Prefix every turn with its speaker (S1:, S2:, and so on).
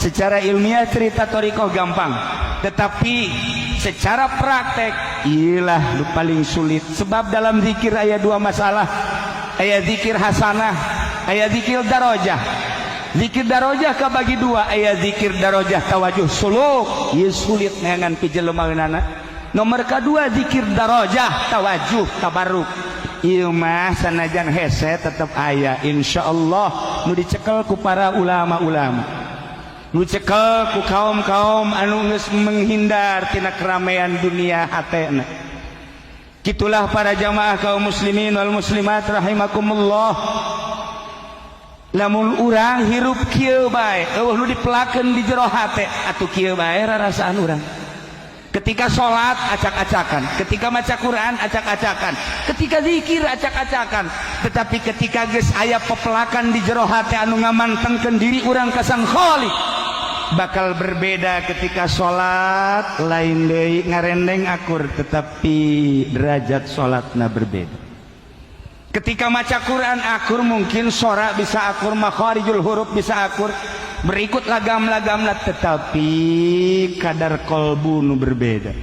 S1: Secara ilmiah cerita thoriqoh gampang, tetapi secara praktek ilah lu paling sulit, sebab dalam zikir aya dua masalah: aya zikir hasanah, aya zikir darajah. Zikir darajah kabagi dua: aya zikir darajah tawajuh suluk, ieu sulit neangan pijelemaeunana. Nomor kedua, zikir darajah tawajuh tabarruk. Ieu mah sanajan hese tetep aya, insyaallah, nu dicekel ku para ulama-ulama, nu cekel ku kaum-kaum anu geus menghindar tina keramaian dunia hatena. Gitulah, para jamaah kaum muslimin wal muslimat rahimakumullah. Lamun urang hirup kieu bae, euweuh nu dipelakeun di jero hate, atuh kieu bae rarasaan urang. Ketika sholat acak-acakan, ketika maca Quran acak-acakan, ketika zikir acak-acakan. Tetapi ketika geus aya pepelakan di jero hate anu ngamantengkeun diri urang ka Sang Khalik, bakal berbeda. Ketika sholat lain deui, ngarendeng akur, tetapi derajat sholatna berbeda. Ketika maca Quran akur, mungkin sorak bisa akur, makharijul huruf bisa akur, berikut lagam-lagamna, tetapi kadar kolbu nu berbeda.